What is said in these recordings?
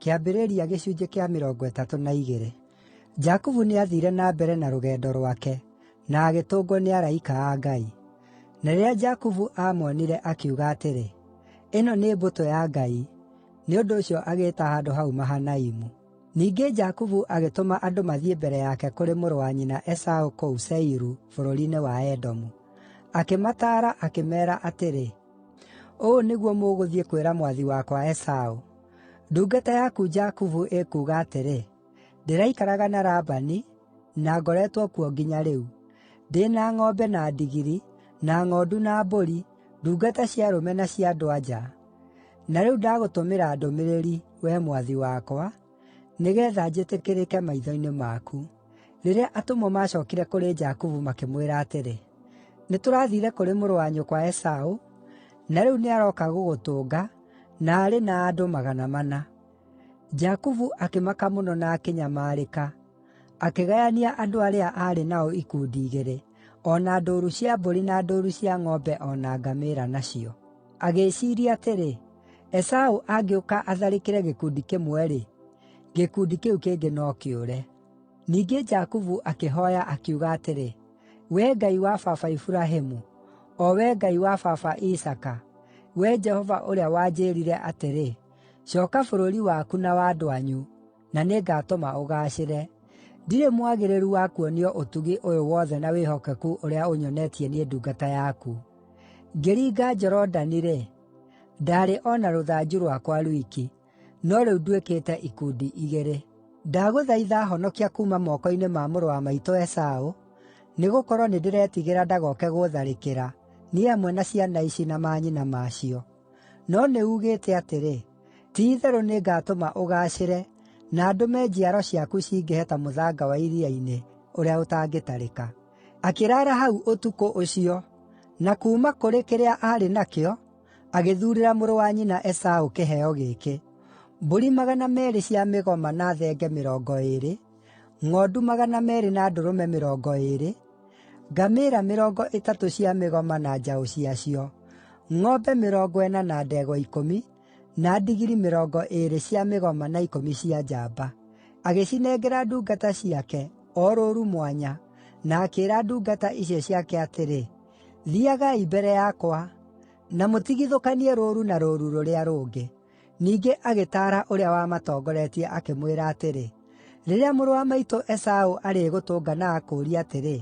Kĩambĩrĩria gĩcunjĩ kĩa 32. Jakubu nĩathiire na mbere na rũgendo rwake, na agĩtũngwo nĩ araika a Ngai. Na rĩrĩa Jakubu aamonire, akiuga atĩrĩ, “Ĩno nĩ mbũtũ ya Ngai!” Nĩ ũndũ ũcio agĩĩta handũ hau Mahanaimu. Ningĩ Jakubu agĩtũma andũ mathiĩ mbere yake kũrĩ mũrũ wa nyina Esaũ kũu Seiru bũrũri-inĩ wa Edomu. Akĩmataara akĩmeera atĩrĩ, “Ũũ nĩguo mũgũthiĩ kwĩra mwathi wakwa Esaũ: Ndungata yaku Jakubu ĩkuuga atĩrĩ, ‘Ndĩraikaraga na Labani, na ngoretwo kuo nginya rĩu. Ndĩ na ng'ombe na ndigiri, na ng'ondu na mbũri, ndungata cia arũme na cia andũ-a-nja. Na rĩu ndagũtũmĩra ndũmĩrĩri, wee mwathi wakwa, nĩgeetha njĩtĩkĩrĩke maitho-inĩ maku.’ ” Rĩrĩa atũmwo maacookire kũrĩ Jakubu makĩmwĩra atĩrĩ, “Nĩtũrathiire kũrĩ mũrũ wa nyũkwa Esaũ, na rĩu nĩarooka gũgũtũnga, na arĩ na andũ 400.” Jakubu akĩmaka mũno na akĩnyamarĩka, akĩgayania andũ arĩa aarĩ nao ikundi igĩrĩ, o na ndũũru cia mbũri na ndũũru cia ng'ombe o na ngamĩĩra nacio. Agĩĩciiria atĩrĩ, “Esaũ angĩũka atharĩkĩre gĩkundi kĩmwe-rĩ, gĩkundi kĩu kĩngĩ no kĩũre.” Ningĩ Jakubu akĩhooya akiuga atĩrĩ, “Wee Ngai wa baba Iburahĩmu, o Wee Ngai wa baba Isaaka, Wee Jehova ũrĩa wanjĩĩrire atĩrĩ, ‘Cooka bũrũri waku na wa andũ anyu, na nĩngatũma ũgaacĩre,’ ndirĩ mwagĩrĩru wa kuonio ũtugi ũyũ wothe na wĩhokeku ũrĩa ũnyonetie niĩ ndungata yaku. Ngĩringa Jorodani-rĩ, ndaarĩ o na rũthanju rwakwa rwiki, no rĩu nduĩkĩte ikundi igĩrĩ. Ndagũthaitha honokia kuuma moko-inĩ ma mũrũ wa maitũ Esaũ, nĩgũkorwo nĩndĩretigĩra ndagoke gũũtharĩkĩra, niĩ hamwe na ciana ici na manyina maacio. No nĩuugĩte atĩrĩ, ‘Ti-itherũ nĩngatũma ũgaacĩre na ndũme njiaro ciaku cingĩhe ta mũthanga wa iria-inĩ, ũrĩa ũtangĩtarĩka.’ ” Akĩraara hau ũtukũ ũcio, na kuuma kũrĩ kĩrĩa aarĩ nakĩo, agĩthuurĩra mũrũ wa nyina Esaũ kĩheo gĩkĩ: mbũri 200 cia mĩgoma na thenge 20, ng'ondu 200 na ndũrũme 20, ngamĩĩra 30 cia mĩgoma na njaũ ciacio, ng'ombe 40 na ndegwa 10, na ndigiri 20 cia mĩgoma na 10 cia njamba. Agĩcinengera ndungata ciake, o rũũru mwanya, na akĩĩra ndungata icio ciake atĩrĩ, “Thiiagai mbere yakwa, na mũtigithũkanie rũũru na rũũru rũrĩa rũngĩ.” Ningĩ agĩtaara ũrĩa wamatongoretie akĩmwĩra atĩrĩ, “Rĩrĩa mũrũ wa maitũ Esaũ arĩgũtũnga na akũũrie atĩrĩ,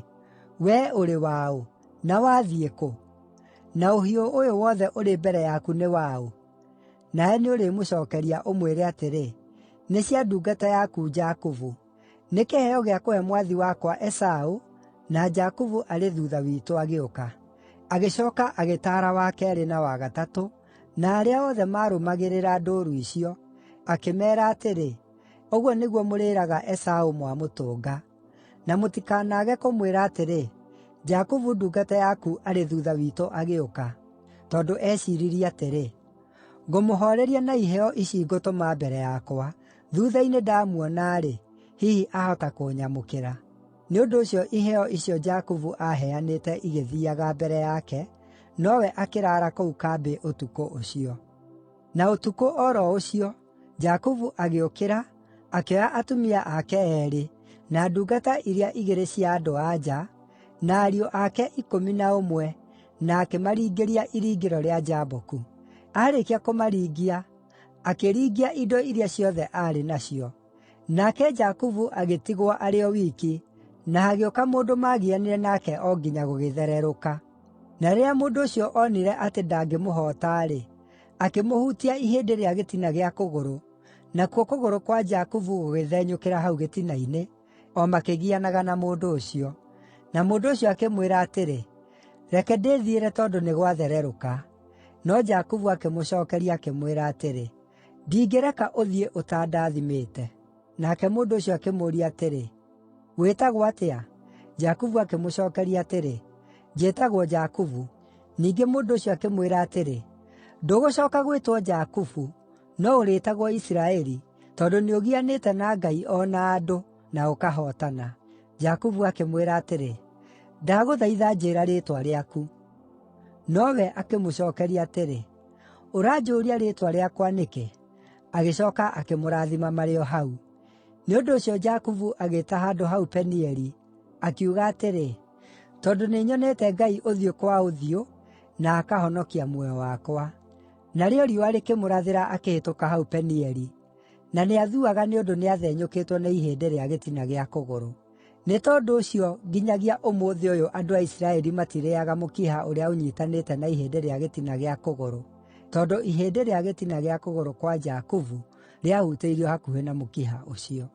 ‘Wee ũrĩ waũ, na wathiĩ kũ? Na ũhiũ ũyũ wothe ũrĩ mbere yaku nĩ waũ?’ Nawe nĩũrĩmũcookeria ũmwĩre atĩrĩ, ‘Nĩ cia ndungata yaku Jakubu. Nĩ kĩheo gĩa kũhe mwathi wakwa Esaũ, na Jakubu arĩ thuutha witũ agĩũka.’ ” Agĩcooka agĩtaara wa keerĩ na wa gatatũ, na arĩa othe maarũmagĩrĩra ndũũru icio, akĩmeera atĩrĩ, “Ũguo nĩguo mũrĩĩraga Esaũ mwamũtũnga. Na mũtikanaage kũmwĩra atĩrĩ, ‘Jakubu ndungata yaku arĩ thuutha witũ agĩũka.’ ” Tondũ eeciiririe atĩrĩ, “Ngũmũhooreria na iheo ici ngũtũma mbere yakwa. Thuutha-inĩ ndamuona-rĩ, hihi ahota kũnyamũkĩra.” Nĩ ũndũ ũcio iheo icio Jakubu aaheanĩte igĩthiiaga mbere yake, nowe akĩraara kũu kambĩ ũtukũ ũcio. Na ũtukũ o ro ũcio, Jakubu agĩũkĩra, akĩoya atumia ake eerĩ, na ndungata iria igĩrĩ cia andũ-a-nja, na ariũ ake 11, na akĩmaringĩria iringĩro rĩa Jaboku. Aarĩkia kũmaringia, akĩringia indo iria ciothe aarĩ nacio. Nake Jakubu agĩtigwo arĩ o wiki, na hagĩũka mũndũ maagianire nake o nginya gũgĩthererũka. Na rĩrĩa mũndũ ũcio onire atĩ ndangĩmũhoota-rĩ, akĩmũhutia ihĩndĩ rĩa gĩtina gĩa kũgũrũ, nakuo kũgũrũ kwa Jakubu gũgĩthenyũkĩra hau gĩtina-inĩ, o makĩgianaga na mũndũ ũcio. Na mũndũ ũcio akĩmwĩra atĩrĩ, “Reke ndĩthiĩre tondũ nĩ gwathererũka.” No Jakubu akĩmũcookeria akĩmwĩra atĩrĩ, “Ndingĩreka ũthiĩ ũtandathimĩte.” Nake mũndũ ũcio akĩmũũria atĩrĩ, “Wĩtagwo atĩa?” Jakubu akĩmũcookeria atĩrĩ, “Njĩtagwo Jakubu.” Ningĩ mũndũ ũcio akĩmwĩra atĩrĩ, “Ndũgũcooka gwĩtwo Jakubu, no ũrĩĩtagwo Isiraeli, tondũ nĩũgianĩte na Ngai o na andũ, na ũkahootana.” Jakubu akĩmwĩra atĩrĩ, “Ndagũthaitha njĩĩra rĩĩtwa rĩaku.” Nowe akĩmũcookeria atĩrĩ, “Ũranjũũria rĩĩtwa rĩakwa nĩkĩ?” Agĩcooka akĩmũrathima marĩ o hau. Nĩ ũndũ ũcio Jakubu agĩĩta handũ hau Penieli, akiuga atĩrĩ, “Tondũ nĩnyonete Ngai ũthiũ kwa ũthiũ na akahonokia muoyo wakwa.” Narĩo riũa rĩkĩmũrathĩra akĩhĩtũka hau Penieli, na nĩathuaga nĩ ũndũ nĩathenyũkĩtwo nĩ ihĩndĩ rĩa gĩtina gĩa kũgũrũ. Nĩ tondũ ũcio nginyagia ũmũthĩ ũyũ andũ a Isiraeli matirĩĩaga mũkiha ũrĩa ũnyiitanĩte na ihĩndĩ rĩa gĩtina gĩa kũgũrũ, tondũ ihĩndĩ rĩa gĩtina gĩa kũgũrũ kwa Jakubu rĩahutĩirio hakuhĩ na mũkiha ũcio.